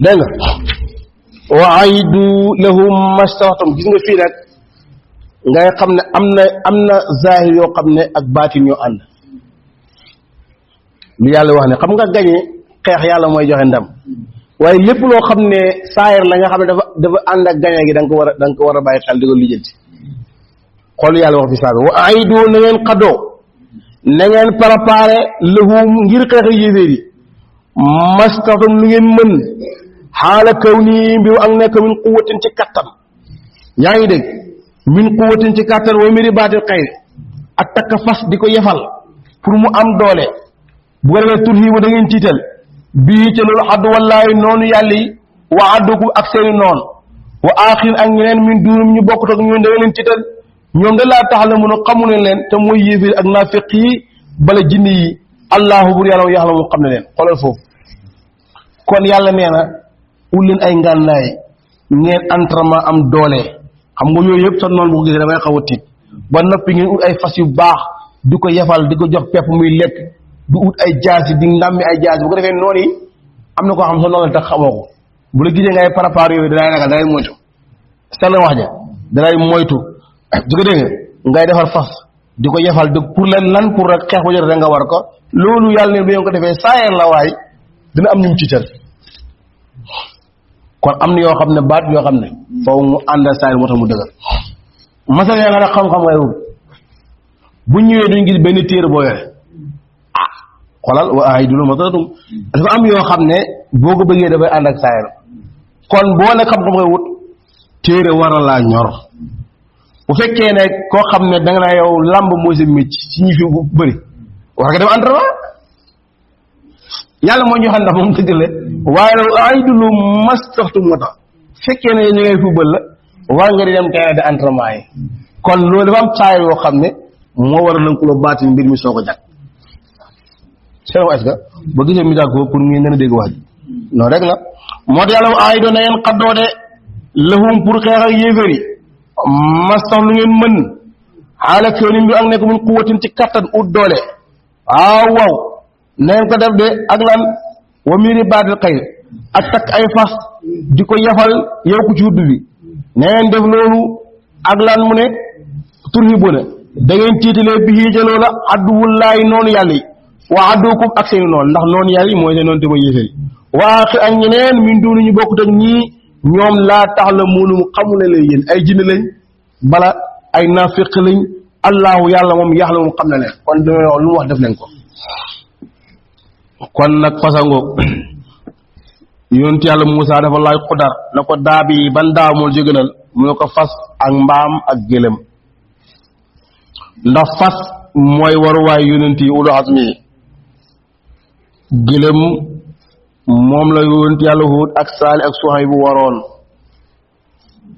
dégg nga wa aidu lahum mastaxtum gis nga fii nag ngay xam ne am na zahir yoo xam ne ak baatin ñoo ànd lu yàlla wax ne xam nga gañe xeex yàlla mooy joxe ndam waaye lépp loo xam ne saayir la nga xam ne dafa ànd ak gañe gi da nga ko war a bàyyi xel di ko lijjanti xool yàlla wax fi saaga wa aidu na ngeen xaddoo na ngeen préparé lahum ngir xeex yéeféer yi mastaxtum lu ngeen mën xaala kaw nii mbiru ak nekk min quwwatin ci kattan yaa ngi dégg min quwwatin ci kattan wa miri baatil xayri ak takk fas di ko yefal pour mu am doole bu ko defee turhibu da ngeen tiital bii ca loolu addu wallaahi noonu yàlla yi wa addukum ak seeni noon wa aaxin ak ñeneen min duunum ñu bokkut ak ñoom da ngeen leen tiital ñoom da laa tax la mun a xamu leen te mooy yéeféer ak naafiq yi bala jinni yi allahu bur yàlla yaxla mu xam ne leen xoolal foofu kon yàlla nee na ut leen ay ngànnaay ngeen entraînement am doole xam nga yooyu yëpp sa noonu bu ko gisee damay xaw a tiit ba noppi ngeen ut ay fas yu baax di ko yefal di ko jox pepp muy lekk du ut ay jaasi di ndàmmi ay jaasi bu ko defee noonu yi am na koo xam sa noonu la tax xamoo ko bu la gisee ngay préparé yooyu danay ragal danay moytu sell wax ja danay moytu su ko dégg ngay defar fas di ko yefal di pour lan pour rek xeex ba jot rek nga war ko loolu yàlla ne bu ngeen ko defee saayeen la waay dina am ñu mu tiital kon am na yoo xam ne baat yoo xam ne foofu mu àndal saa moo tax mu dëgër masal yaa nga nag xam-xam ngay wut bu ñëwee duñ gis benn téere boo yore ah xoolal wa ay dulu masalatum dafa am yoo xam ne boo ko bëggee dafay ànd ak saa kon boo ne xam-xam ngay wut téere war a laa ñor bu fekkee ne koo xam ne da nga naa yow lamb mooy sa mécc ci ñi fi bëri war nga dem entraînement yàlla moo ñu xam ndax moom dëgg la waaye nag ay dulu mastaxtum moo tax fekkee ne ñu ngay football la war nga di dem terrain de entraînement yi kon loolu dafa am saa yoo xam ne moo war a lëkkaloo baati mbir mi soo ko jag seen est-ce que ba gisee mi ko pour ngeen gën a dégg wax ji non rek la moo tax yàlla ay doon na ngeen xaddoo de lahum pour xeex ak yéeféer yi mastax lu ngeen mën xaala kéw ni mbir ak nekk mun quwwatin ci kattan ut doole waaw neen ko def de ak lan wa miri baatil xayr ak takk ay fas di ko yafal yow ku ci wudd bi neen def loolu ak lan mu ne turhibuna da ngeen tiitalee bi ca loola adduwullaahi noonu yàlla yi wa addukum ak seeni noonu ndax noonu yàlla yi mooy seen noonu te mooy yéeféer yi waa xi ak ñeneen min duuni ñu bokkut ak ñii ñoom laa tax la munum xamu ne leen yéen ay jinne lañ bala ay naafiq lañ allahu yàlla moom yaxla moom xam na leen kon dama wax lu mu wax def leen ko kon nag fasango yonent yàlla Muusaa dafa laaj Xudar na ko daa bi ban daa moo ci gënal mu ne ko fas ak mbaam ak gëlëm ndax fas mooy waruwaay yonent yi ulu azmi gëlëm moom la yonent yàlla Huud ak Saali ak Suhayb bu waroon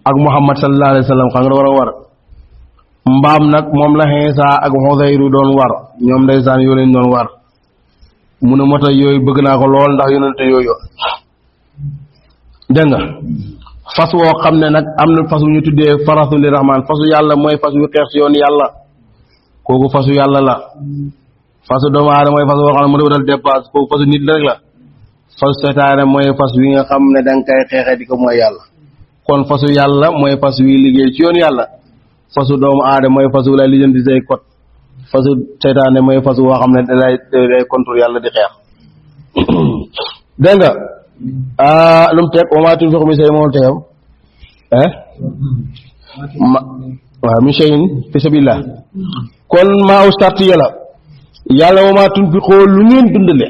ak Muhammad sallallahu alayhi wa sallam xam nga war a war mbaam nag moom la Iisaa ak Uzayru doon war ñoom ndeysaan yoo leen doon war mu ne moo tax yooyu bëgg naa ko lool ndax yonente yooyu dégg nga fas woo xam ne nag am na fas wu ñu tuddee farasu li rahmaan fasu yàlla mooy fas wu xeex si yoon yàlla kooku fasu yàlla la fasu doomu aadama mooy fas woo xam ne mu dal dépasse kooku fasu nit la rek la fasu seytaane mooy fas wi nga xam ne danga koy xeexee di ko mooy yàlla kon fasu yàlla mooy fas wi liggéey ci yoon yàlla fasu doomu aadama mooy fas wu lay lijjanti say kot fasu seytaane mooy fasu woo xam ne day contour yàlla di xeex dégg nga lu mu teg wa maa tunfiqu min shay'in moom tegam waaw min shay'in fi sabilillah kon maa u sart yàlla yàlla wa maa tunfiqu lu ngeen dundale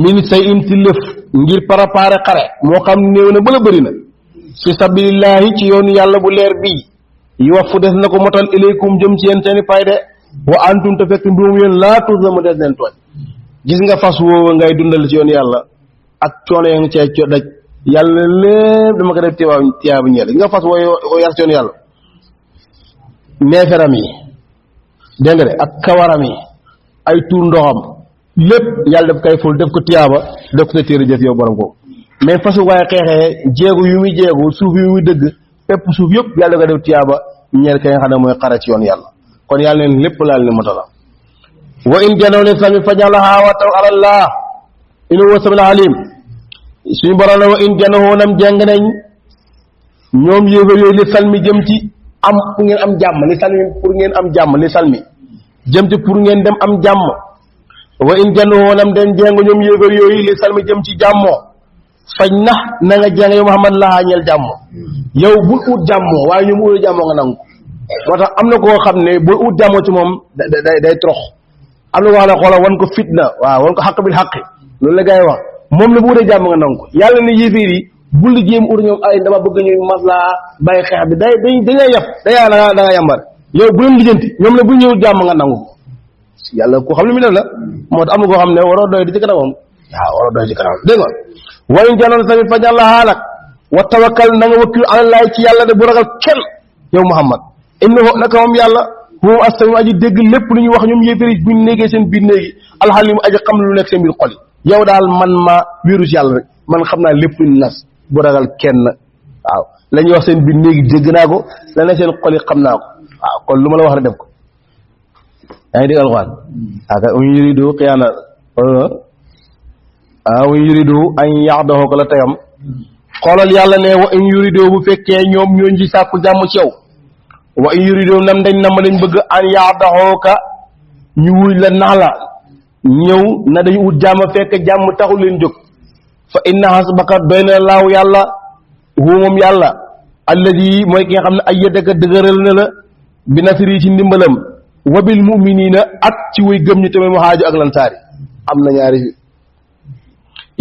min shay'in ci lëf ngir préparer xare moo xam néew na bala bëri na fi sabilillahi ci yoonu yàlla bu leer bii yuwaffu des na ko motal ilaykum jëm ci yéen seeni fayde wa antum te fekk mbirum yéen laa tuzlamu des leen tooñ gis nga fas woowa ngay dundal ci yoon yàlla ak coono ya nga cee daj yàlla lépp dama ko def tiyaabu ñeel gis nga fas woo yar ci yoon yàlla neeferam yi dégg nga de ak kawaram yi ay tuur ndoxam lépp yàlla daf koy ful def ko tiyaaba def ko sa téere jëf yow borom ko mais fasu waaye xeexee jéegu yu muy jéegu suuf yu muy dëgg pépp suuf yëpp yàlla da ko def tiyaaba ñeel ka nga xam ne mooy xare ci yoon yàlla kon yàlla neen lépp laal ne moto la wa in janaw li sami fajalaha wa taw alallah inu wa sabil alim suñu borom la wa in janahoonam jàng nañ ñoom yéefar yooyu li salmi jëm ci am pour ngeen am jàmm li salmi pour ngeen am jàmm li salmi jëm ci pour ngeen dem am jàmm wa in janahoonam dem jàng ñoom yéefar yooyu li salmi jëm ci jàmmoo fañ na nga jàng yow Muhammad laa ñeel jàmmoo yow bul ut jàmmoo waaye ñoom ut jàmmoo nga nangu moo tax am na koo xam ne bul ut jàmmoo ci moom day trox am na koo xam ne xoola wan ko fitna waaw wan ko xaq bil xaqi loolu la gars yi wax moom la bu utee jàmm nga nangu ko yàlla ne yéeféer yi bul li jéem ut ñoom ay dama bëgg ñu maslaa bàyyi xeex bi dañuy yaf da nga yàmbar yow bu leen lijjanti ñoom la bu ñëw jàmm nga nangu ko yàlla ko xam ne mi def la moo tax am na koo xam ne waroo doy di ci kanamam waaw waroo doy ci kanamam dégg nga wayn janoon tamit fajal la xaalak wa tawakkal na nga wakkilu alallaay ci yàlla de bu ragal kenn yow Muhammad innahu naka moom yàlla moom astami aji dégg lépp lu ñuy wax ñoom yéeféer yi buñ néegee seen biir néegi alxalim aji xam lu nekk seen biir xol yi yow daal man ma wéeru ci yàlla rek man xam naa lépp luñ nas bu ragal kenn waaw la ñuy wax seen biir néegi dégg naa ko la ne seen xol yi xam naa ko waaw kon lu ma la wax rek def ko yaa ngi dégg alxuraan aka un yuridu xiyaana un yuridu an yaxdahu ko la tegam xoolal yàlla ne wa in yuridu bu fekkee ñoom ñoo ci sàkku jàmm ci yow wa in yuridu nam dañ na ma lañ bëgg an yaxdahu ka ñu wuy la nax la ñëw na dañu ut jàmm fekk jàmm taxul leen jóg fa inna hasbaka doy na laaw yàlla hu moom yàlla alladi mooy ki nga xam ne ay yëddaka dëgëral na la bi nasri ci ndimbalam wa bil muminina ak ci way gëm ñi tamit mu xaaju ak lansaari am na ñaari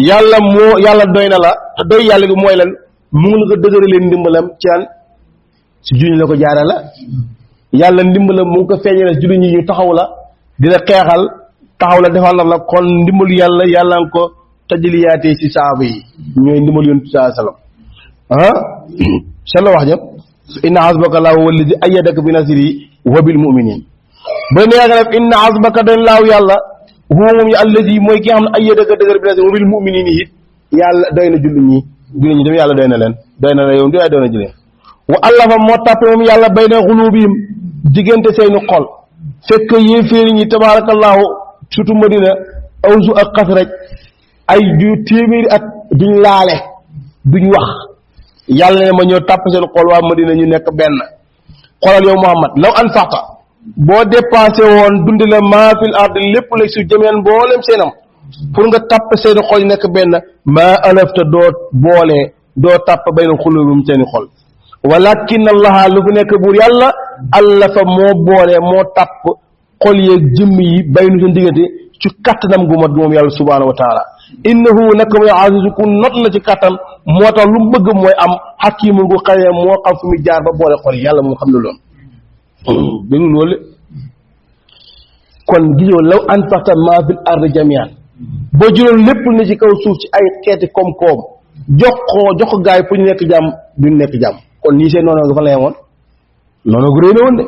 yàlla doy na la te doy yàlla gi mooy lan mu ngi la ko dëgëralee ndimbalam ci an si juñ la ko jaara la yàlla ndimbalam mu ngi ko feeñale si jullit ñi ñu taxaw la dina xeexal taxaw la defal la kon ndimbalu yàlla nga ko tajaliyaatee ci saaba yi ñooy ndimbalu yoon saa sallam sa la wax jëpp inna hasbaka laahu walladi ayyadaka bi nasrihi wa bil mu'minin ba nee nga def inna hasbaka doy laaw yàlla huwa moom alladi mooy ki nga xam ne ayyadaka dëgër bi nasrihi wa bil mu'minin it yàlla doy na jullit ñi tamit yàlla doy na leen doy na la yow doy na jullit wa allafa moo tàppe moom yàlla bayna xulubihim diggante seeni xol fekk yéeféeri ñi tabarakallahu surtout Madina Awsu ak Xasraj ay ju téeméeri at duñ laale duñ wax yàlla ne ma ñëw tàpp seen xol waa Madina ñu nekk benn xoolal yow Muhammad law anfaqta boo dépensé woon dundi la maa fil ard lépp la su jëmeen mboolem seenam pour nga tàpp seen xol nekk benn maa alafta doo boole doo tàpp bayna xulubihim seeni xol walakin allaha lu fi nekk buur yàlla allafa moo boole moo tàpp xol yeeg jëmm yi baynu seen diggante ci kattanam gu mat gi moom yàlla subhaanahu wa taala innahu naka mooy azizu ku not la ci kattan moo tax lu mu bëgg mooy am xakimu gu xëyee moo xam fu muy jaar ba boole xol yi yàlla moom xam ne loolu déglu loolu kon gisoo law anfaqta maa fil ardi jamian boo jëloon lépp ne ci kaw suuf ci ay xeeti koom-koom jox ko gaay pour ñu nekk jàmm duñ nekk jàmm kon nii seen noonu nga fa la yemoon noonu gu réy na woon de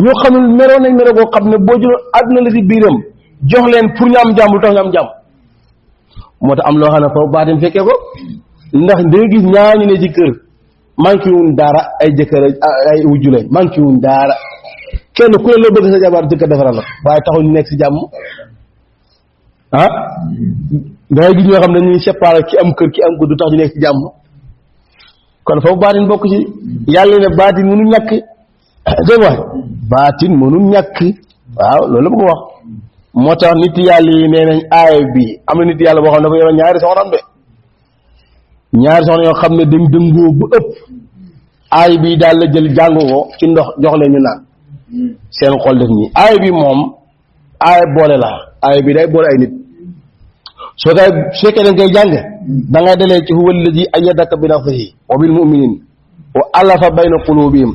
ñoo xam ne meroon nañ meroo koo xam ne boo jëloon àdduna la ci biiram jox leen pour ñu am jàmm lu tax ñu am jàmm moo tax am loo xam ne foofu baatin fekkee ko ndax da nga gis ñaar ñu ne ci kër manqué wuñ dara ay jëkkër ay wujju lañ manqué wuñ dara kenn ku ne loo bëgg sa jabar jëkkër defaral la waaye taxul ñu nekk si jàmm da ngay gis ñoo xam ne dañuy séparé ki am kër ki am ko du tax ñu nekk si jàmm kon foofu baatin bokk ci yàlla ne baatin mënu ñàkk dégg nga baatin mënu ñàkk waaw loolu la bëgg wax moo tax nit yàlla yi nee nañ aaya bi am na nit yàlla boo xam ne dafa yor ñaari soxnaam de ñaari soxna yoo xam ne dañ dëngoo bu ëpp aaya bi daal la jël jàng ko ci ndox jox leen ñu naan seen xol def nii aaya bi moom aaya boole la aaya bi day boole ay nit su fekkee da nga koy jàng da ngay dalee ci huwa alladi ayyadaka bi nasrihi wa bil mu'minin wa alafa bayna qulubihim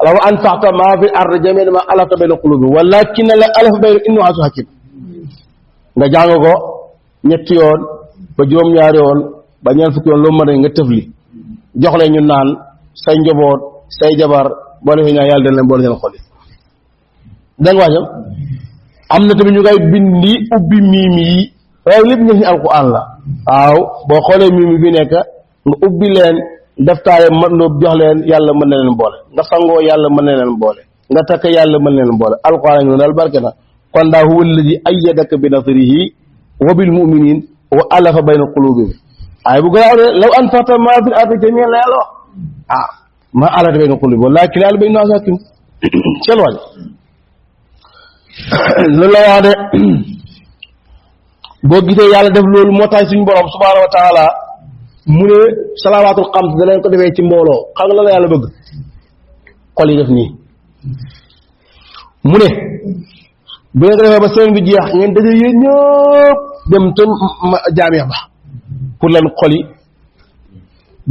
law anfaqta maa fi ard jamii'an ma alafta bayna qulubihim walakin la alafa bayna innahu azizun hakim nga jàng ko ñetti yoon ba juróom-ñaari yoon ba ñeent fukki yoon loo mën nga tëfli jox leen ñu naan say njaboot say jabar boo defee ñaan yàlla dañ leen boole seen xol yi da nga waajal am na tamit ñu koy bindi ubbi miim yi waaye lépp nga ci alquran la waaw boo xoolee miim yi bi nekk nga ubbi leen daftaare mat loo jox leen yàlla mën na leen boole nga sangoo yàlla mën na leen boole nga takk yàlla mën na leen boole alquran ñu daal barke na kon daa huwa alladi ayyadaka bi nasrihi wa bil mu'minin wa alafa bayna qulubihim ay bu garaaw de law anfaqta maa fil ardi jamii'an la yàlla wax maa allafta bayna quluubihim walaakinna allaha bayna naasi hakiim seen wàll loolu la wax de boo gisee yàlla def loolu moo tax suñu borom subhaanahu wa taala mu ne salawaatul xams da leen ko defee ci mbooloo xam nga la yàlla bëgg xol yi def nii mu ne bu ngeen ko defee ba semaine bi jeex ngeen daje yéen ñëpp dem te jaamia ba pour lan xol yi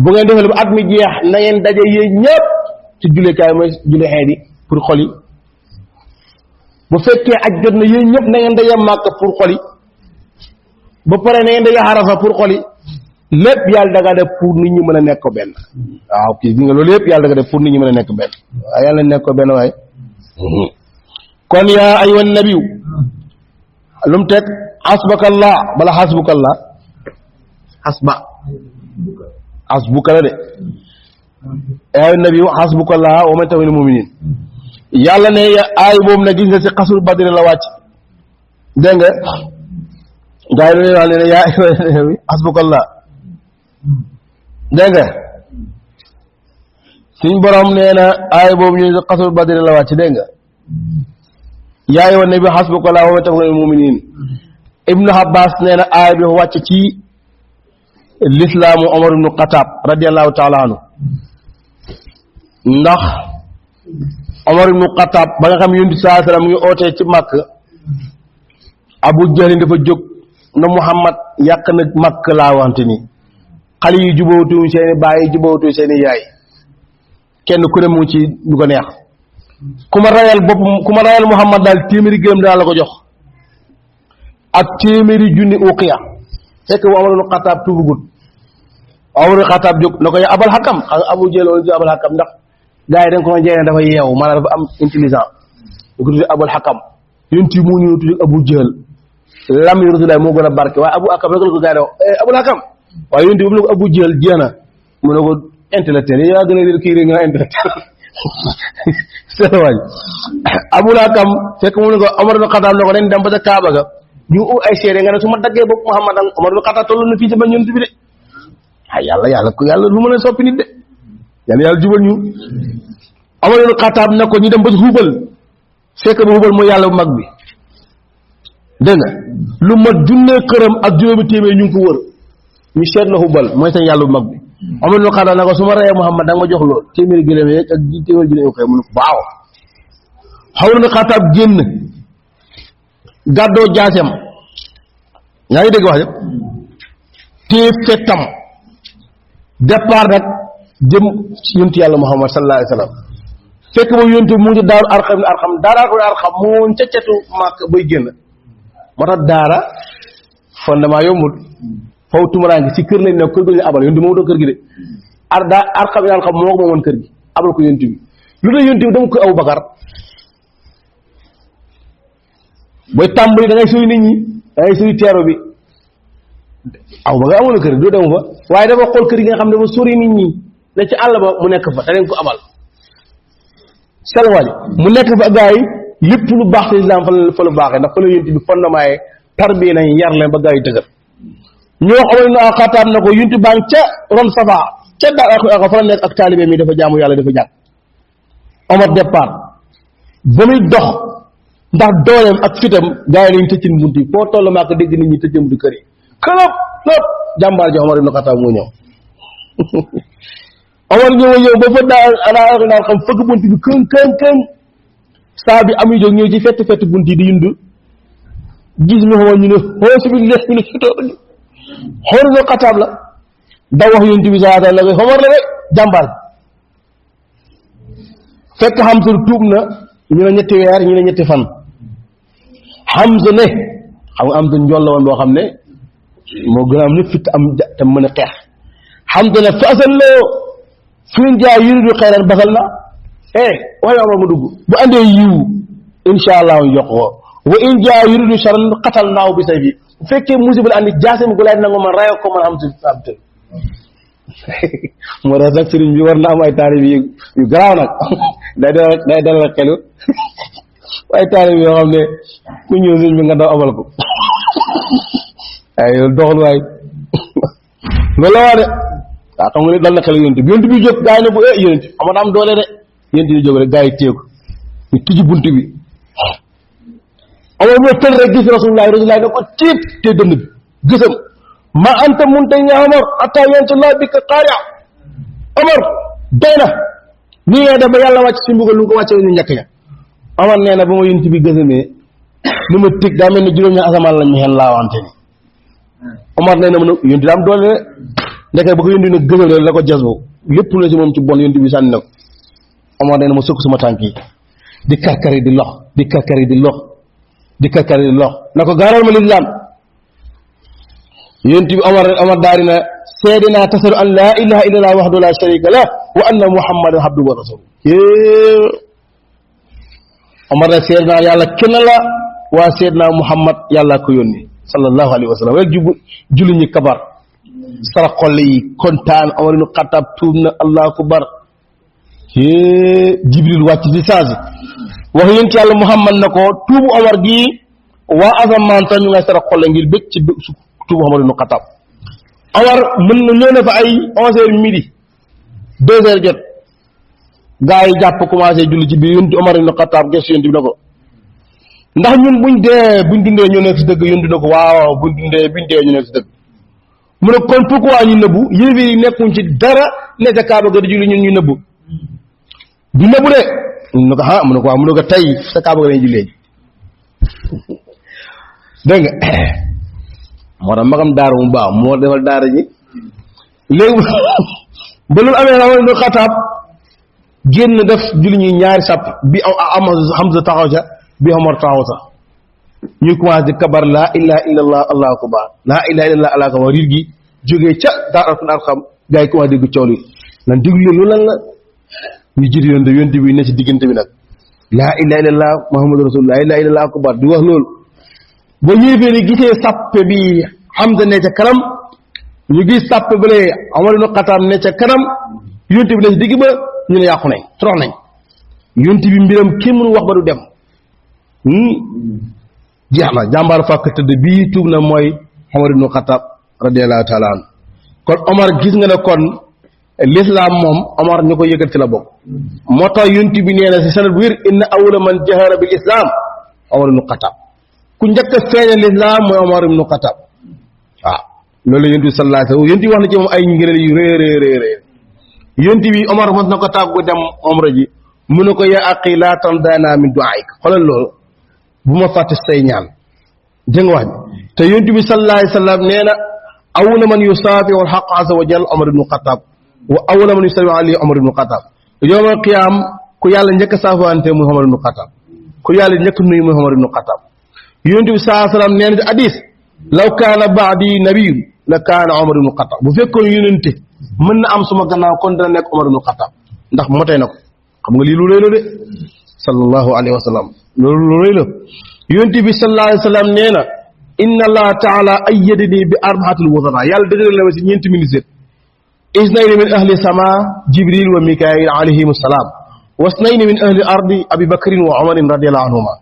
bu ngeen defee ba at mi jeex na ngeen daje yéen ñëpp ci jullekaay mooy julle xeet yi pour xol yi bu fekkee aj jot na yéen ñëpp na ngeen daje màkk pour xol yi ba pare na ngeen daje xarafa pour xol yi lépp yàlla da nga def pour nit ñi mën a nekk ko benn waaw kii bi nga loolu yëpp yàlla da nga def pour nit ñi mën a nekk benn waaye yàlla nekk ko benn waaye kon yaa ayyuhan nabiyu lu mu teg hasbakallah bala hasbukallah hasbuka la de yaa ayyuhan nabiyu hasbukallah wa man tabi'al mu'minin yàlla ne aay boobu na gis nga si xasul badri la wàcc dégg nga gaa yi wax ne yaa ayyuhan nabiyu hasbukallah dégg nga suñ borom nee na aay boobu ñu si xasul badri la wàcc dégg nga yaa ayyuhan nabi hasbukallah wa man tabi'al mu'minin ibnu Abbas nee na aay bi wàcc ci lislaamu Omar ibnu Xataab radiyallahu taala anhu ndax Omar ibnu Xataab ba nga xam yonent bi sallallahu alayhi wasallam mu ngi ootee ci Makk Abu Jahl dafa jóg na Muhammad yàq na Makk laa wante ni xale yi jubawutuñ seeni baay yi jubawutuñ seeni yaay kenn ku ne mu ngi ci du ko neex ku ma rayal Muhammad daal téeméeri gërëm daal la ko jox ak téeméeri junni uqiya fekk bu Omar ibn Xataab tuubugut Omar ibn Xataab jóg na ko Abul Hakam xam Abu Jahl wala Abul Hakam ndax gars yi dañ ko ma jeene dafa yeewu maanaam dafa am intelligent ñu ko tuddee Abul Hakam yonent yi moo ñëw tuddee Abu Jahl lam yu Rasulullah moo gën a barke waaye Abu Hakam rek la ko gars yi wax Abul Hakam waaye yonent bi mu ne ko Abu Jahl jeena mu ne ko intellectuel yaa gën a leen kii rek nga intellectuel sëwañ Abul Hakam fekk mu ne ko Omar ibn Xataab ne ko dañ dem ba ca Kaaba ga ñu ay seede nga ne su ma daggee bopp Muhammad Omar ibn Xataab toll na fii ci ba ñun bi de yàlla ko yàlla lu mën a soppi nit de yàlla jubal ñu Omar ibn Xataab ne ko ñu dem ba ci Hubal fekk ba Hubal mooy yàlla bu mag bi dégg nga lu ma junnee këram ak juróomi téeméer ñu ngi ko wër ñu seet la Hubal mooy seen yàlla bu mag bi Omar ibn Xataab ne ko su ma reyee Muhammad da nga ma jox lool téeméeri gëléem yeeg ak téeméeri junne ko mu ne ko waaw Omar ibn Xataab génn gàddoo jaasem yaa ngi dégg wax yëpp téye fettam départ nag jëm yontu yàlla Muhammad sallallahu alayhi wa sallam fekk boobu yontu mu ngi daaru arxam moo woon ca cetu Màkk bay génn moo tax daara fondement yombul faw tumuraange ci kër lañ ne kër gi lañu abal yontu moom doo kër gi de arxam moo ko moomoon kër gi abal ko yontu bi lu tax yontu bi dama ko Abu Bakar booy tàmbali da ngay suy nit ñi da ngay suy teero bi aw ba nga amoon na kër doo dem fa waaye dafa xool kër yi nga xam ne dafa sori nit ñi ne ci àll ba mu nekk fa te dañ ko amal selwaji mu nekk fa gaa yi lépp lu baax ci islam fa la baaxee ndax fa la yonent bi fondement yi tarbiya nañ yar leen ba gaa yi dëgër ñu wax Omar ibn Xataab na ko yonent baa ngi ca ron Safa ca daal fa la nekk ak taalibe mi dafa jaamu yàlla dafa jàng Omar départ ba muy dox ndax dooleem ak fitam gaa yi nañu tëccin bunt yi foo toll maa ko dégg nit ñi tëccin buntu kër yi këlëb lépp jàmbaar ji Omar ibn Xataab moo ñëw Omar ñëw ba fa daan xam fëgg bunt bi këŋ saa bi am yu jóg ñëw ci fett bunt yi di yundu gis ñu xamal ñu ne xoosi bi lex bi ne sutooñu Omar ibn Xataab la da wax yonent bi saa la Omar la rek jàmbaar fekk Hamza tuub na ñu ne ñetti weer ñu ne ñetti fan Hamza ne xam nga Hamza njool la woon boo xam ne moo gën a am lépp fit am te mën a xeex Hamza ne fasal loo fiin jaay yuridu xeyran basal na waaye Omar mu dugg bu andee yiw insha allah ñu jox ko wa in jaay yuridu sharan xatal naaw bi say bi bu fekkee musiba la andi jaasem gu lay nangu man rayoo ko man am si am të moo tax nag sëriñ bi war na am ay taarif yu garaaw nag day dalal xelu ay taarif yoo xam ne ku ñëw sëriñ bi nga daw abal ko ay loolu doxul waay loolu la waa de waaw xam nga ne dal na xel yonent bi jóg gaa yi ne bu yonent Omar am doole de yonent bi jóg rek gaa yi téye ko ñu tijji bunt bi Omar mooy tël rek gis Rasulullah ne ko tiit te dënd bi gisam ma anta muntahi ya Omar atta yanzila bika qaari'a Omar doy na nii ngay def ba yàlla wàcc si mbugal lu ko wàcce ñu ñàkk ña Omar nee na ba ma yonent bi gësamee lu ma tig daa mel ni juróom-ñaar asamaan lañ ñu xen laawante ni Omar nee na mën a yonent daa am doole de ndeke ba ko yonent nag gësam la ko jas boobu lépp lu ne si moom ci bon yonent bi sànni na ko Omar nee na ma sëkk sama tànk yi di karkari di lox di karkari di lox di karkari di lox na ko gaaral ma lislaam yonent bi Omar daari na seede naa tasaru an laa ilaha illallah wahdahu la sharika lah wa anna muhammadan abduhu wa rasuluhu Omar ne seede naa yàlla kenn la waa seede naa Muhammad yàlla ko yónni sallallahu alayhi wa sallam rek julli ñi kabar sara xolle yi kontaan Omar ibn Xattaab tuub na allahu akbar Jibril wàcc ci saasi wax yonent yàlla Muhammad na ko tuubu Omar gi waa asamaan sax ñu ngay sara xolle ngir bëgg ci tuubu Omar ibn Xattaab Omar mën na ñëw na fa ay 11h midi 2h jot gaa yi jàpp commencé julli ci biir yonent Omar ibn Xattaab gëstu yonent bi na ko ndax ñun buñ dundee ñu nekk si dëgg yonent na ko waaw buñ dee ñu nekk si dëgg mu ne kon pourquoi ñu nëbbu yéefar yi nekkuñ ci dara ne ca Kaaba ga di julli ñun ñu nëbbu du nëbbu de mu ne ko mu ne ko waaw mu ne ko tey sa Kaaba ga lañuy jullee dégg nga moo tax magam daara mu baax moo defal daara ji léegi ba loolu amee Omar ibn Xattaab génn def julli ñuy ñaari sàpp bi am Hamza taxaw ca bi Omar taxaw sax ñu commencé di kabar laa ilaha illallah allahu akbar laa ilaha illallah allahu akbar riir gi jógee ca Daarul Arqam gaa yi commencé dégg coow li lan déglu leen loolu lan la ñu jiitu yonent bi ne ci diggante bi nag laa ilaha illallah muhammadu rasulullah laa ilaha illallah akbar di wax loolu ba yéefee ni gisee sàppe bi Hamza ne ca kanam ñu gis sàppe bale Omar ibn Xattaab ne ca kanam yonent bi ne ci digg ba ñu ne yàqu nañ torox nañ yonent bi mbiram kenn mënu wax ba du dem jeex na jàmbaar fàkk tëdd bii tuub na mooy Omar ibn Xattaab radiyallahu taala anhu kon Omar gis nga ne kon l'islam moom Omar ñu ko yëgal ci la bokk moo tax yonent bi nee na si sanad bu wér inna awwala man jahara bil islam Omar ibn Xattaab ku njëkk a feeñal l'islam mooy Omar ibn Xattaab waaw loolu la yonent bi sallallahu alayhi wa sallam yonent bi wax na ci moom ay ngëneel yu rëy yonent bi Omar mos na ko tàggu dem omra ji mu ne ko yaa aqi laa tandaana min du'aik xoolal loolu bu ma fàtte say ñaan dégg nga wax te yonent bi sallallahu alayhi wa sallam nee na awwala man yusaafihu al-haqq azza wa jalla Omar ibn Xattaab wa awwala man yusallimu alayhi Omar ibn Xattaab yawmal qiyaam ku yàlla njëkk a saafante muy Omar ibn Xattaab ku yàlla njëkk nuyu muy Omar ibn Xattaab yonent bi sallallahu alayhi wa sallam nee na ci hadiis law kaana ba'dii nabiyyun la kaana Omar ibn Xattaab bu fekkoon yonente mën na am suma gannaaw kon dana nekk Omar ibn Xattaab ndax motee na ko xam nga lii lu rëy la de sallallahu alayhi wa sallam loolu lu rëy la yonent bi sallallahu alayhi wa sallam nee na inna allaha taala ayyadani bi arbaatil wuzara yàlla dëgëral na ma si ñeenti ministère isnayni min ahli sama jibril wa mikail alayhim salaam wasnayni min ahli ardi abi bakrin wa omarin radiallahu anhuma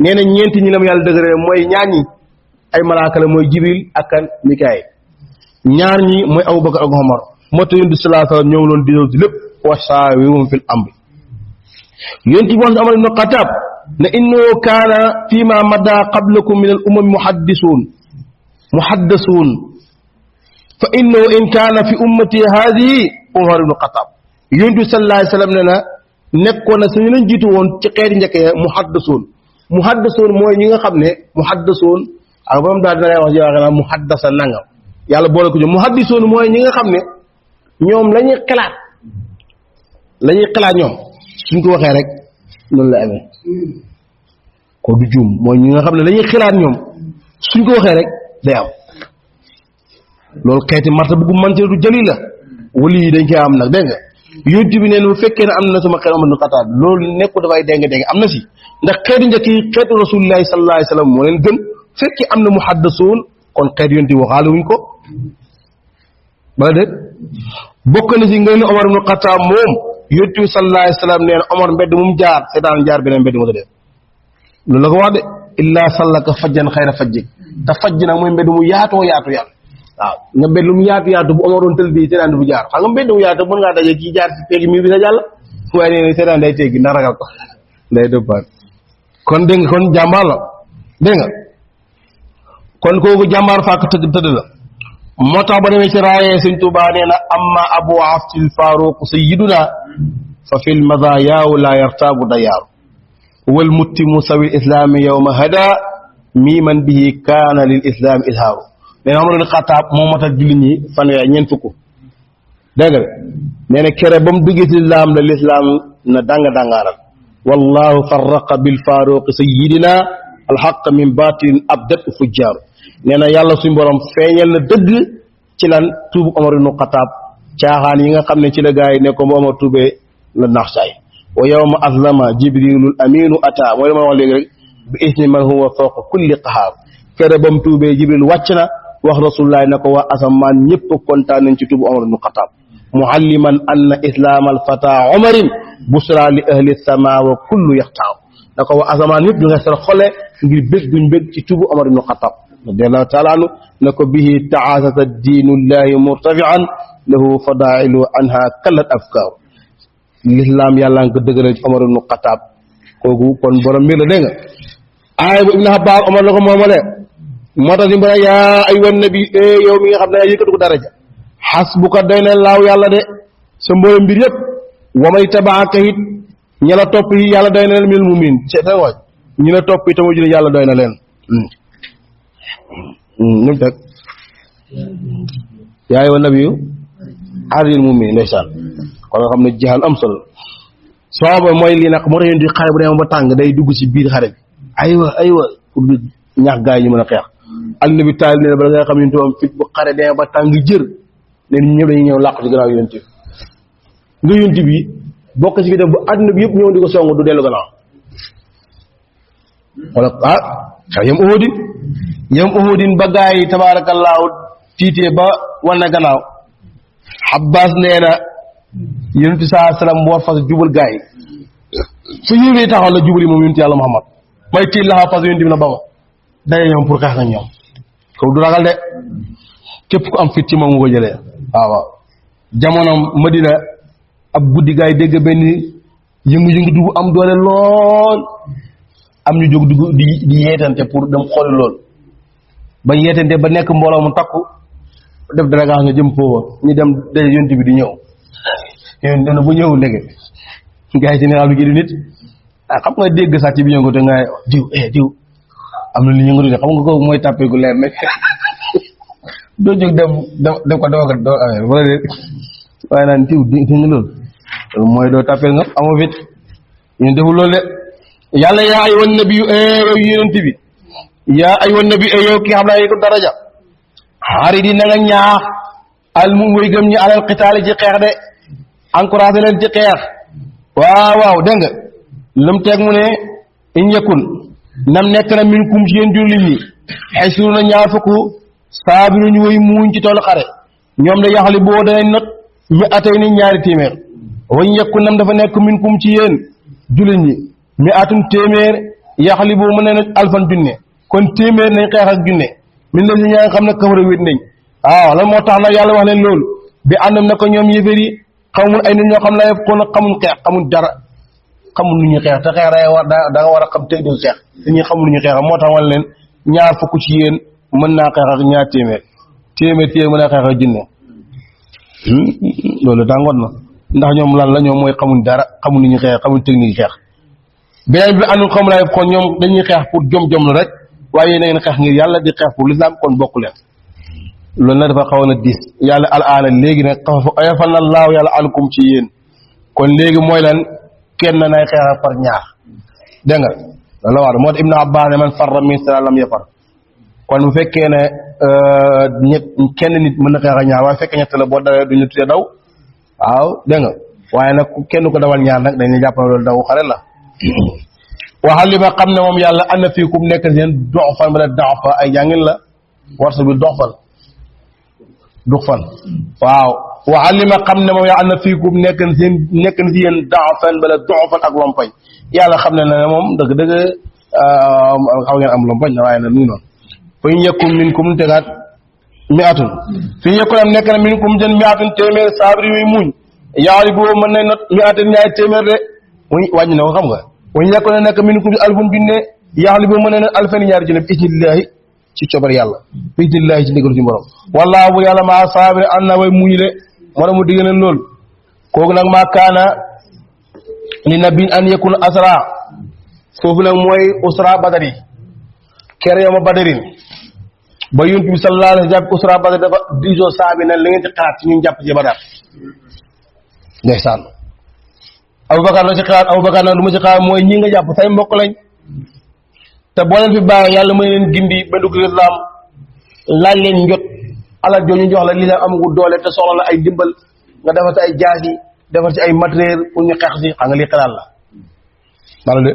nee na ñeenti ñi la ma yàlla dëgëral mooy ñaar ñi ay malaaka la mooy jibril ak mikail ñaar ñi mooy abubakar ak omar moo tax yonent bi sallallahu alayhi wa sallam ñëw loon digal ci lépp wa shaawirhum fil amri yonent bi wax na Omar ibn Xattaab ne innahu kaana fi ma mada qablakum min al umam muhaddasuun fa innahu in kaana fi ummati haadihi Omar ibn Xattaab yonent bi sallallahu alayhi wa sallam ne na nekkoon na suñu leen jiitu woon ci xeeti njëkk ya muhaddasuun mooy ñi nga xam ne muhaddasuun ak borom daal dina lay wax yow nga muhaddasa nangam yàlla boole ko ñu muhaddisuun mooy ñi nga xam ne ñoom la ñuy xalaat ñoom suñ ko waxee rek noonu la amee ko du juum mooy ñi nga xam ne la ñuy xalaat ñoom suñ ko waxee rek day am loolu xeeti marta bu mante du jëli la wali yi dañ koy am nag dégg nga yonent bi neen bu fekkee ne am na sama xel Omar ibn Xattaab loolu nekku dafay dégg am na si ndax xeeti njëkk yi xeetu rasulillahi sallallahu alayhi wa sallam moo leen gën fekkee am na muhaddasuun kon xeet yonent bi waxaale wuñ ko bala déet bokk na si nga ne Omar ibn Xattaab moom yonent bi sallallahu alayhi wa sallam nee na Omar mbedd mu jaar seetaan jaar beneen mbedd mu ta def loolu la ko wax de illaa sallaka fajjan xayra fajjik te fajj nag mooy mbedd mu yaatoo yaatu yàlla waaw nga mbedd lu mu yaatu yaatu bu amaroon tël bi seetaan du bu jaar xam nga mbedd mu yaatu mën ngaa daje kii jaar ci teggi mi bi sa jàll waaye nee na seetaan day teggi ndax ragal ko day dëppaat kon dégg nga kon jàmbaar la dégg nga kon kooku jàmbaar fàkk tëdd la moo tax ba demee ci raayee Sëñ Tuubaa nee na amma abu afsil faruq sayyiduna fa fil madayaaw la yartaabu dayaaru wal muttimu sawi islaami yawma hada miiman bihi kaana lil islaami ilhaaru nee na Omar ibn Xattaab moo matal jullit ñi fanweer ñeent fukk dégg nga nee na kere ba mu duggee ci lislaam la lislaam na danga-dangaaral wallahu farraqa bil faruqi sayyidina alxaq min batin abdat fujjaaru nee na yàlla suñu borom feeñal na dëgg ci lan tuubu Omar ibn Xattaab caaxaan yi nga xam ne ci la gaa yi ne ko ba Omar tuubee la nax saay wa yawma aslama jibrilul aminu ata mooy la ma wax léegi rek bi isni man huwa fawqa kulli qahaar kere ba mu tuubee jibril wàcc na wax rasulullahi ne ko waa asamaan ñëpp kontaan nañ ci tuubu Omar ibn Xattaab mualliman anna islaam alfata omarin busra li ahli sama wa kullu yaxtaaw da ko waa asamaan ñëpp ñu nga seen xole ngir bég duñ bég ci tuubu Omar ibn Xattaab radiallahu taala anhu ne ko bihi taasasa diinullahi murtafian lahu fadailu anha kallat afkaaru l'islam yàlla nga ko dëgëral ci Omar ibn Xattaab kooku kon borom mbir la dégg nga aaya bu Ibn Abbas Omar la ko moomale moo tax dimbale yaa ayyuhan nabi yow mi nga xam ne yaa yëkkatu ko daraja xasbuka doy na laaw yàlla de sa mboolem mbir yëpp wamay tabaaka it ñi la topp yi yàlla doy na leen minal mu'minin seeta waaj ñi la topp yi tama jule yàlla doy na leen ñu teg yaa ayyuhan nabi aridil mu'minin ndeysaan kon nga xam ne jihaad am solo sooba mooy lii nag moo tax yéen di xare bu demee ba tàng day dugg ci biir xare bi aywa pour bi ñaax gaa yi ñu mën a xeex àll bi taal ne bala nga xam ne am fit bu xare demee ba tàng jër ne ñu ñëpp dañuy ñëw làqu ci gannaaw yonent bi nga yonent bi bokk ci fi def bu àdduna bi yëpp ñëw di ko song du dellu gannaaw wala yam uhudin ba gaa yi tabaarakallaahu tiitee ba wan na gannaaw Abbas nee na yonent bi saa salaam war fas jubal gaa yi su yéwee taxaw la jubali moom yonent yàlla Muhammad may tiit la fas yonent bi na ba ma daye ñoom pour xeex nga ñoom kaw du ragal de képp ku am fit ci moom nga ko jëlee waaw jamonoom Madina ab guddi gaa yi dégg benn yëngu-yëngu dugg am doole lool am ñu jóg dugg di yeetante pour dem xooli lool ba yeetante ba nekk mbooloo mu takku def dara nga jëm foofa ñu dem daje yonent bi di ñëw yéen dana bu ñëw léegi gaa yi ci ne xam ne kii di nit xam nga dégg sàcc bi yëngu te nga diw am na lu yëngu de xam nga kooku mooy tàppee gu leer nag doo jóg dem ko doo affaire wala de waaye naan diw di nga loolu mooy doo tàppee nga amoo fit ñun deful loolu de yàlla yaa ay wan nabi yow yonent bi yaa ay wan nabi yow ki xam naa yi ko daraja xaari di na nga ñaax al mu way gëm ñi alal xitaali ci xeex de encouragé leen ci xeex waaw dégg nga lam teeg mu ne in yakun nam nekk na min kum ci yéen jullit ñi xesuru na ñaar fukk saabiru ñu way muuñ ci toolu xare ñoom da yaxali boo danañ not mi atay ni ñaari téeméer wañ yakun nam dafa nekk min kum ci yéen jullit ñi mi atum téeméer yaxali boo mën na alfan junne kon téeméer nañ xeex ak junne min la si ñaa nga xam ne kafara wét nañ waaw lan moo tax nag yàlla wax leen loolu bi àndam na ko ñoom yéeféer yi xamul ay nit ñoo xam ne kon xamuñ xeex xamuñ dara xamul lu ñuy xeex te xeex da nga war a xam teg du xeex dañuy xamul lu ñuy xeex moo tax wala leen ñaar fukk ci yéen mën naa xeex ak ñaar téeméer mën naa xeex ak junne loolu tàngoon na ndax ñoom lan la ñoom mooy xamuñ dara xamul lu ñuy xeex xamuñ technique xeex beneen bi àndul xamul ay kon ñoom dañuy xeex pour jom la rek waaye yéen a ngeen xeex ngir yàlla di xeex pour l'islam kon bokku leen loolu nag dafa xawoon a diis yàlla alaana léegi nag xafa ayafal na laaw yàlla alkum ci yéen kon léegi mooy lan kenn nay xeex par ñaar dégg nga loolu la wax moo tax Ibn Abbas ne man farra min sana lam yafar kon bu fekkee ne kenn nit mën na xeex ak ñaar waaye fekkee ñett la boo dawee duñu tuddee daw waaw dégg nga waaye nag kenn ko dawal ñaar nag dañuy jàpp ne loolu daw xare la waxal li ma xam ne moom yàlla am na fii ku nekk seen doxfan bala doxfa ay jàngin la warsa bi doxfan waaw waxal li ma xam ne moom yàlla am na fii ku nekk si yéen doxfan bala doxfan ak lompañ yàlla xam ne ne moom dëgg xaw ngeen am lompañ waaye nag nu noonu fa ñu yekkum min kum tegaat mi'atun fii yekkoon am nekk na minkum jën mi'atun téeméer saabiri yuy muñ yaali boobu mën nañ not mi'atun ñaari téeméer de muy wàññi na ko xam nga wañu yekkoon nekk minkum alfun junne yaali boobu mën nañ not alfani ñaari junne bi isnillahi ci cobar yàlla bi isnillahi ci ndigalu ci borom wallaahu bu yàlla maa saabiri ànd na way muñ de moo mu digg leen loolu kooku nag maa kaana li nabiin an yakun asra foofu nag mooy usra badari kere yow ma badarin ba yonent bi sallallahu alayhi wa sallam usra badar dafa diisoo saabi na la ngeen ci xalaat ci ñu jàpp ci badar ndeysaan Abubakar la ci xalaat Abubakar nag lu ma ci xalaat mooy ñi nga jàpp say mbokk lañ te boo leen fi bàyyi yàlla may leen gindi ba dugg lislaam laaj leen njot alal joo ñu jox la li la amagul doole te soxla la ay dimbal nga defar ci ay jaas yi defar ci ay matériel pour ñu xeex si xam nga lii xalaat la wala de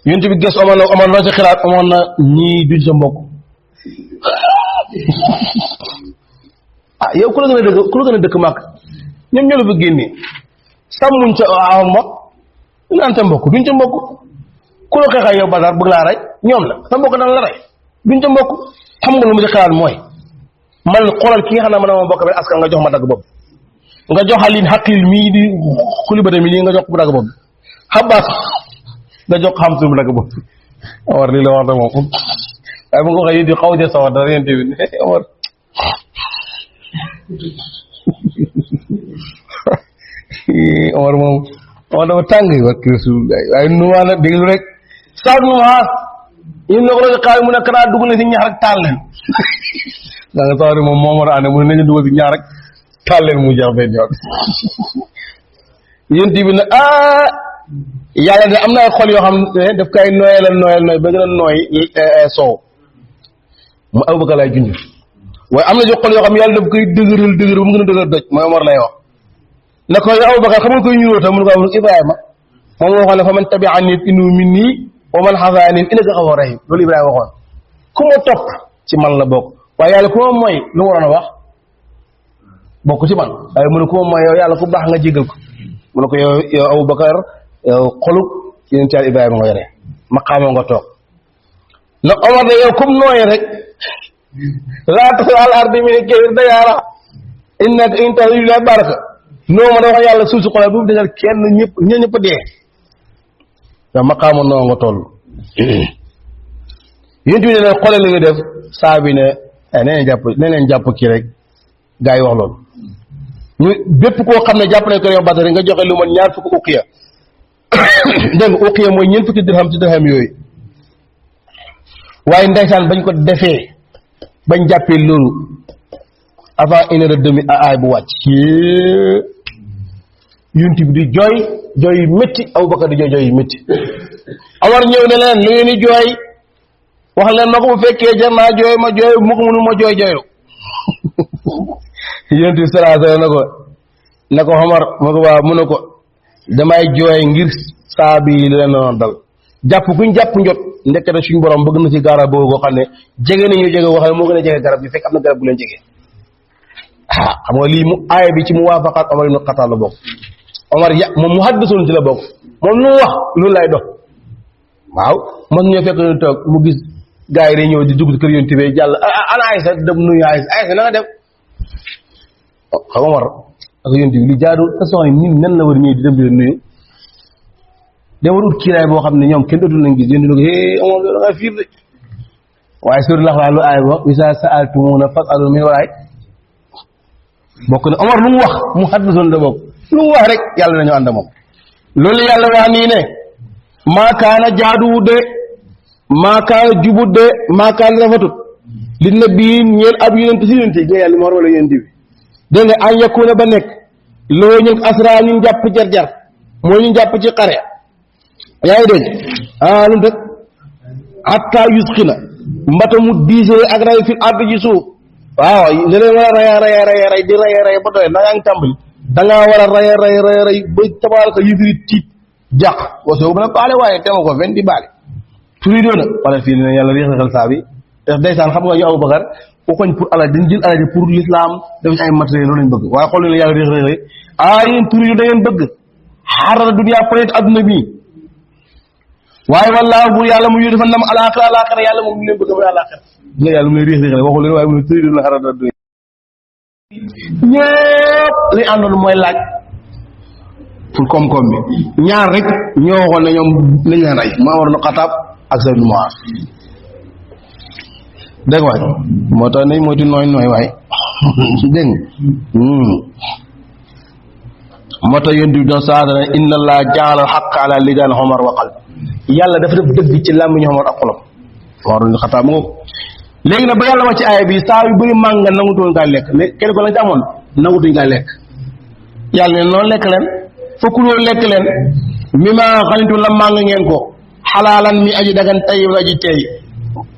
yonent bi gës Omar loo ci xalaat Omar na ñii duñ sa mbokk ah yow ku la gën a dëkk màkk ñoom ñoo la fa génnee sàmmuñ sa awoon mbokk ñu naan sa mbokk duñ sa mbokk ku la xeexal yow Badar bëgg laa rey ñoom la sa mbokk dana la rey duñ sa mbokk xam nga lu ma ci xalaat mooy man xoolal ki nga xam ne man ma bokk bi askan nga jox ma dagg boobu nga jox Alioune xaqil mii di xulibata mi nii nga jox ko dagg boobu xabaas nga jox xam suñu dagg boobu Omar lii la wax dëgg moom waaye bu nga ko waxee di xaw ja sawar dara yéen tamit Omar Omar moom Omar dafa tàng yi wax Rasulullah waaye numaa nag déglu rek sax numaa ñun ne ko la xaay mu ne kanaa dugg na si ñax rek taal leen da nga sawari moom moo war a ànd mu ne nañu dugal si ñaar rek taal leen mu jeex benn yoon yéen bi ne yàlla de am na ay xol yoo xam ne daf koy nooyal nooy ba gën a nooy soow mu Abubakar lay junj waaye am na jo xol yoo xam ne yàlla daf koy dëgëral ba mu gën a dëgër doj mooy Omar lay wax ne ko yow Abubakar xam nga koy ñuróo tam mu ne ko am Ibrahima moom moo waxoon ne fa man tabi'ani innahu minni wa man hasaani innaka ghafurur rahim loolu Ibrahima waxoon ku ma topp ci man la bokk waaye yàlla ku ma mooy lu mu waroon a wax bokk ci man waaye mu ne ku ma mooy yow yàlla ku baax nga jégal ko mu ne ko yow Abubakar yow xolub yéen ci Ibrahima nga yore maqaama nga toog na Omar ne yow comme nooyee rek laa tasal al ardi min kayr dayaara innaka in tazid baraka noo ma da wax yàlla suuf si xoolal bu mu desal kenn ñëpp dee yow maqaama noo nga toll yéen bi ne leen xoole li nga def saa bi ne nee leen jàpp kii rek gaa yi wax loolu ñu bépp koo xam ne jàpp nañ ko yow Badar nga joxe lu man ñaar fukk uqiya dégg nga uqiya mooy ñeent fukki dirham ci dirham yooyu waaye ndeysaan bañ ko defee bañ jàppee loolu avant une heure et demie aay bu wàcc yunti bi di jooy yu métti Abubakar di jooy yu métti Omar ñëw ne leen lu ngeen di jooy wax leen ma ko bu fekkee jar naa jooy ma jooy mu ko mënu ma jooylu yunti bi saraasa na ko Omar ma ko waaw mu ne ko damay jooy ngir saa bi li leen doon dal jàpp guñ jàpp njot ndekete suñu borom bëgg na ci garab boobu boo xam ne jege nañu jege boo xam ne moo gën a jege garab bi fekk am na garab bu leen jege xam nga lii mu aaya bi ci mu waafaqaat Omar ibn Khattab la bokk Omar moom mu haddisoon ci la bokk moom lu wax loolu lay dox waaw mos ñoo fekk ñu toog mu gis gars yi day ñëw di dugg ci kër yoon tibee jàll ana Aysa dem nuyu Aysa na nga def xam Omar ak yoon tibi li jaadu te soxna nit nan la war ñëw di dem di leen nuyu da war ut kiiraay boo xam ne ñoom kenn dootul nañ gis yéen di ko Omar da nga fiir de waaye sur lax laa lu aay ba isa sa'altumuuna fas'alu min waraay bokk na Omar lu mu wax mu haddisoon da bokk lu mu wax rek yàlla nañu ànd moom loolu yàlla wax nii ne maakaana jaaduwut de maakaana jubut de maakaana rafetut li nabi ñeel ab yonent si yonent yi yàlla moo war wala yonent bi dégg nga an yakuna ba nekk loo ñun asra ñu jàpp jar-jar mooy ñu jàpp ci xare yaa ngi dégg lu mu tëg hatta yusxina mbata mu diisee ak ray fil ard ji suuf waaw ne leen war a raya di raya ba doy na yaa ngi tàmbali da ngaa war a raya ba tabaaraka yëfiri tiit jàq wasoo bu na baale waaye tema ko fen di baale turi doona wala fii ne yàlla réexal saa bi def ndeysaan xam nga ñu Abubakar waxoñ pour alal dañ jël alal pour l'islam def ci ay matériel loolu lañ bëgg waaye xool leen yàlla réexal yéen turi yu da ngeen bëgg xaaral dunya peut-être adduna bi waaye wallaahu bu yàlla mu yu dafa nam alaxira yàlla moom ñu leen bëgg a alaxira nga yàlla mu lay riix riixale waxu leen waaye mu ne tëri na xarata du ñëpp li àndoon mooy laaj pour koom-koom bi ñaar rek ñoo waxoon ne ñoom nañ leen rey Umar ibn Xattaab ak Sayd ibn Muaaz dégg waay moo tax nañ moytu nooy waay dégg moo tax yonent bi doon saada ne inna allah jaala al xaq ala lidaan Umar wa qalb yàlla dafa def dëgg ci làmmiñu Umar ak xolam Umar ibn Xattaab moom léegi nag ba yàlla wax ci aaya bi saa yu bëri màng nga nangutoon kaa lekk ne kenn ko lañ ci amoon nangutuñ kaa lekk yàlla ne noonu lekk leen fakkuloo lekk leen mi ma xanitu la màng ngeen ko xalaalan mi aji dagan tayyib aji teey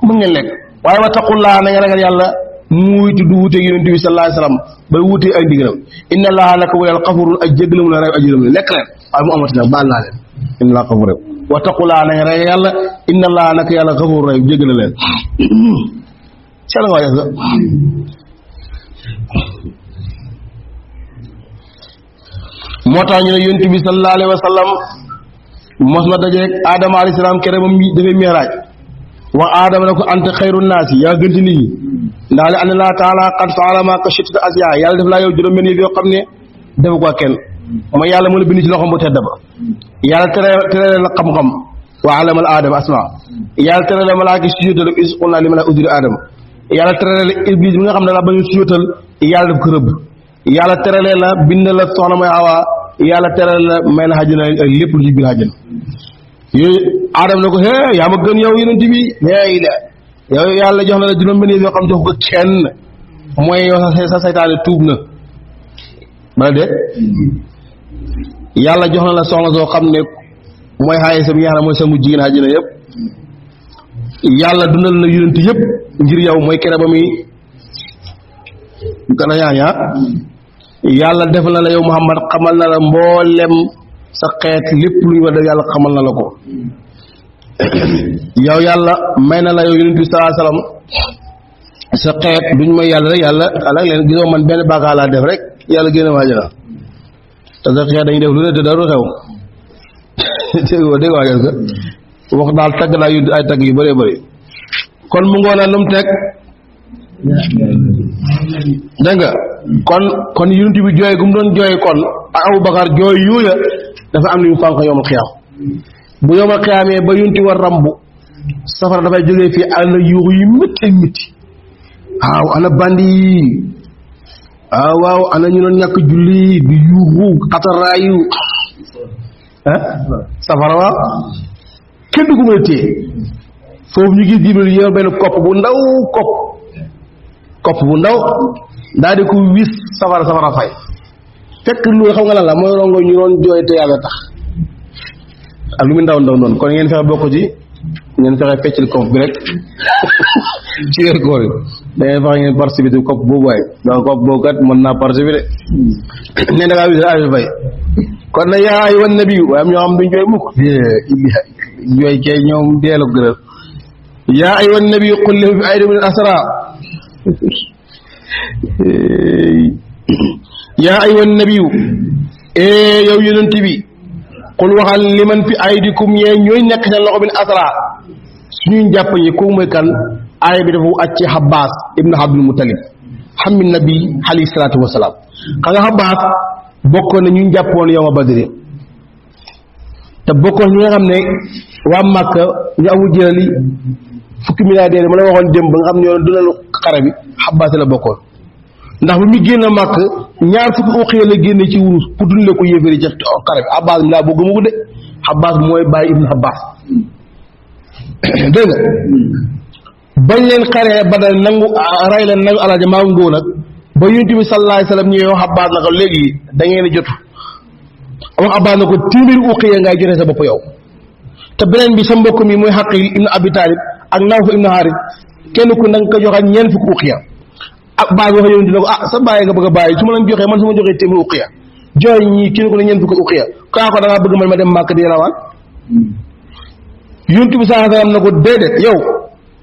mun ngeen lekk waaye wa taqullaa na nga ragal yàlla muy tudd wuuteeg yonent bi sallallahu alayhi wasallam bay wuutee ay ndigalam inna allaha naka wayal xafurun aj jéggalam la rew ajiram la lekk leen waaye mu amati nag baal naa leen inna allaha xafur rew wa taqullaa na nga ragal yàlla inna allaha naka yàlla xafur rew jéggala leen seen nga waajal moo tax ñu ne yonent bi sallallahu alayhi wa sallam mos na dajeeg Adama alayhi salaam kere moom dafay miiraaj wax Adama ne ko anta xayru naasi yaa gën ci nit ñi ndax li Allah taala qad fa'ala ma ka shittata asyaa yàlla def laa yow juróom-benn yoo xam ne defu ko kenn mooy yàlla mu la bind ci loxoom bu tedd ba yàlla tere la xam-xam wa allama Adama asmaa yàlla tere la malaaka sujjóotal is qulnaa li malaa'ikati usjudu Adama yàlla terale la iblis bi nga xam ne la ba ñu suyóotal yàlla daf ko rëbb yàlla terale la bind la soxna mooy Awa yàlla terale la may la xàjjana lépp lu ci biir xàjjana yooyu Adama ne ko yaa ma gën yow yonent bi hey la yow yàlla jox na la juróom-benn yoo xam jox ko kenn mooy yow sa saytaane tuub na bala de yàlla jox na la soxna soo xam ne mooy xaaye sa bi nga xam ne mooy sa mu jigéen xàjjana yëpp yàlla dundal na yonent yëpp ngir yow mooy kere ba muy gën a ñaañaa yàlla def na la yow Muhammad xamal na la mboolem sa xeet lépp luy wax yàlla xamal na la ko yow yàlla may na la yow yonent bi sallallahu alayhi wasallam sa xeet duñ mooy yàlla rek yàlla alak leen gisoo man benn bàkkaar laa def rek yàlla génn ma àjjana te sa xeet dañuy def lu ne te dara xew dégg waajal ka wax daal tagg naa yu ay tagg yu bëree bëri kon mu ngoon a lu mu teg dégg nga kon yonent bi jooy gu mu doon jooy kon ak Abubakar jooy yooya dafa am lu ñu fànq yowmal xiyaam bu yowmal xiyaamee ba yonent war rambu safara dafay jógee fii ana yuuxu yu métti waaw ana bandi yi waaw ana ñu doon ñàkk julli di yuuxu xataraayu safara waaw kenn du ko mën a téye foofu ñu gis Jibril yor benn kopp bu ndaw daal di ko wis safara fay fekk loolu xam nga lan la mooy rongo ñu doon jooy te yàlla tax ak lu mu ndaw noonu kon ngeen fexe bokk ci ngeen fexe feccil kopp bi rek ci weer koor yi da ngeen fexe ngeen participer ci kopp boobu waaye donc kopp boobu kat mën naa participer de ne da ngaa wis affaire fay kon nag yaa ayyuhan nabi waaye am ñoo xam duñ jooy mukk jooy kay ñoom deel ko gënal yaa ayyuhan nabi qul liman fi aydikum min asra yaa ayyuhan nabi yow yonent bi qul waxal liman fi aydikum yee ñooy nekk seen loxo min asra suñuy jàpp ñi kooku mooy kan aaya bi dafa acc Habbaas ibnu Abdul Muttalib xammi nabi alayhi salaatu wasalaam xam nga Habbaas bokkoon na ñu jàppoon yow ma Badri te bokkoon ñi nga xam ne waa Màkka ñu Abu Jahal fukki milliardaire ma la waxoon démb ba nga xam ne ñoo dundal xare bi Habbaas la bokkoon ndax bu ñu génn màkk ñaar fukki uqiya la génne ci wurus pour dundale ko yéeféeri ci xare bi Habbaas mi laa boo gëmu ko de Habbaas mooy bàyyi ibnu Habbaas dégg nga bañ leen xaree Badar nangu ray leen nangu alaaja maa ngóo nag ba Yonent bi sallallahu alayhi wasallam ñëwee wax Habbaas na ko léegi da ngeen jotu wax Habbaas na ko téeméeri uqiya ngay jotee sa bopp yow te beneen bi sa mbokk mi mooy Aqil ibnu Abi Taalib ak Nawf ibnu Haaris kenn ku na nga ko joxaat ñeent fukki uqiya ak baay wax Yonent ne ko sa bàyyi nga bëgg a bàyyi su ma leen joxee man su ma joxee téeméeri uqiya jooy ñii kenn ku ne ñeent fukki uqiya kaa ko da ngaa bëgg man ma dem Màkka di rawaan Yonent bi sallallahu alayhi wasallam na ko déedéet yow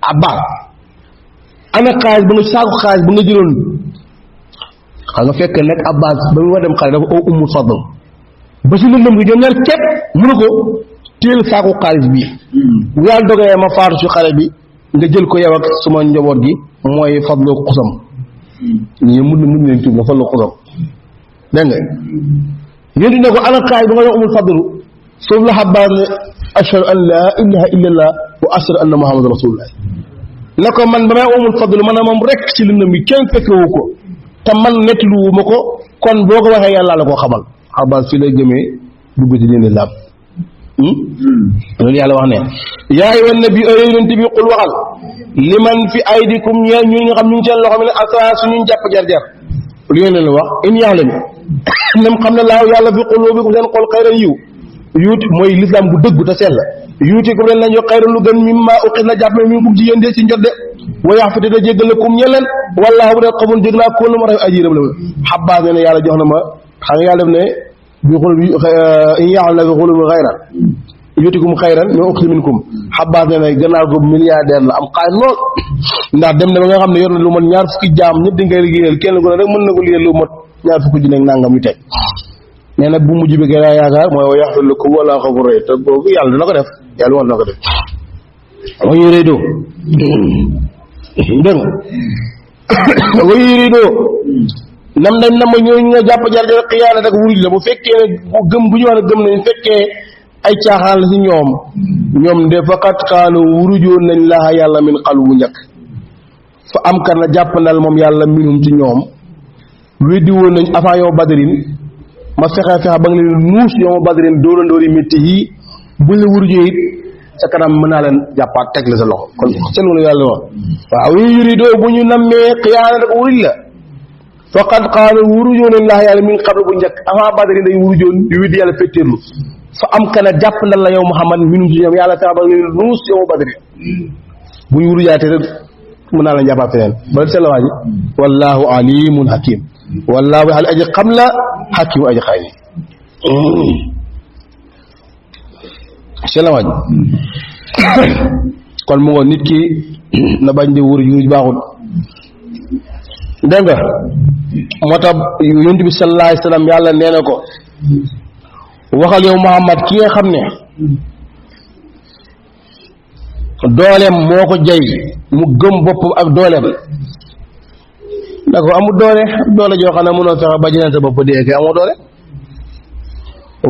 Habbaas ana xaalis ba nga saako xaalis ba nga jëloon xam nga fekk nag Habbaas ba mu war dem xale dafa oo Ummul Fadl ba si lëndëm gi ñoom ñaar képp mënu ko téel saaku xaalis bi bu yàlla dogee ma faatu ci xale bi nga jël ko yow ak suma njaboot gi mooy fadlu xusam ñi mun leen tuub la fadlu xusam dégg nga yéntu ne ko ana xaalis ba nga yow umul fadlu foofu la xabaar ne ashhadu an laa ilaha illa allah wa ashhadu anna muhammadan rasulullah ne ko man ba may umul fadlu man a moom rek ci lëndëm bi kenn fekkewu ko te man nettluwu ma ko kon boo ko waxee yàlla la koo xamal xabaar fii lay gëmee dugg ci diine laam loolu yàlla wax ne yaa ayyuhan nabi yonent bi qul waxal liman fi aydikum ñi nga xam ñu ngi seen loxo mi ne asra suñu jàpp jar-jar lu ngeen leen wax in yaxlam nem xam ne laaw yàlla fi qulubikum seen xol xayran yiw yuuti mooy lislaam bu dëggu te sell yuuti ko leen lañ jox xayran lu gën mimma uqit na jàpp mi kum ci yéen de ci njot de wa yaxfite da jéggal la kum ñeleen wallaahu bu dee xamul jég naa kóol na ma raf ajiram la xabaas ne ne yàlla jox na ma xam nga yàlla def ne bi xul in yaxlam na fi xulubi xayran yuutikum xayran ñoo uqti minkum xabaas ne ne gannaaw ko milliardaire la am xaalis lool ndax dem na ba nga xam ne yor na lu mat ñaar fukki jaam ñëpp di ngay liggéeyal kenn ku ne rek mën na ko liggéeyal lu mat ñaar fukki junne ak nangam yu teg nee nag bu mujj bi gën a yaakaar mooy wa yaxfir lakum wala xafur rëy te boobu yàlla dina ko def yàlla war na ko def wa yuridu dégg nga wa yuridu nam dañ na ma ñooñu nga jàpp jar-jar xiyaana rek wuruj la bu fekkee ne gëm bu ñu wax ne gëm nañ fekkee ay caaxaan la si ñoom de faqat xaanu wurujoon nañ laa yàlla min xalu bu njëkk fa am kan na jàpp ndal moom yàlla minum ci ñoom weddi woon nañ avant yow badrin ma fexe ba nga leen nuus yow badrin dóorandóor yi métti yi buñ la wurujee it sa kanam mën naa leen jàppaat teg la sa loxo kon seen wala yàlla wax waaw yu yuridoo bu ñu nammee xiyaana rek wuruj la faqat xaanu wurujoon nañ laa yàlla min xablu bu njëkk avant badrin dañ wurujoon di weddi yàlla féttéerlu fa am kana jàpp ndal la yow Muhammad minum ci ñoom yàlla fexe ba nga leen nuus yow badrin bu ñu wurujaatee rek mën naa leen jàppaat feneen ba seen la waa ji wallahu alimun hakim wallaahu al aji xam la xakimu aji xay selawaaj kon mu ngoon nit ki na bañ di wur yu baaxul dégg nga moo tax yonent bi sallallahu alayhi wasallam yàlla nee na ko waxal yow Muhammad ki nga xam ne dooleem moo ko jay mu gëm boppam ak dooleem da ko amul doole joo xam ne mënoo fexe ba jëlee sa bopp dee kay amoo doole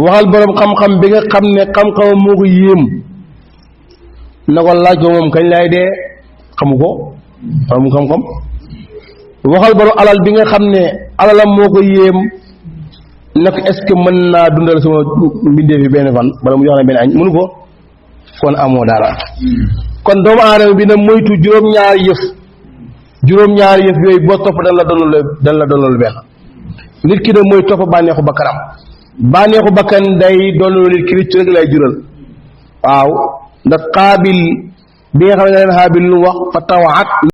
waxal borom xam-xam bi nga xam ne xam-xamam moo ko yéem na ko laaj ko moom kañ lay dee xamu ko amul xam-xam waxal borom alal bi nga xam ne alalam moo ko yéem na ko est-ce que mën naa dundal sama mbindee fi benn fan bala mu jox la benn añ mënu ko kon amoo dara kon doomu aadama bi na moytu juróom-ñaari yëf yooyu boo topp dan la doonal benn nit ki da mooy topp bànneexu bakkanam bànneexu bakkan day doonal nit ki rëcc rek lay jural waaw ndax xaabil bi nga xam ne leen xaabil lu wax fa tawaat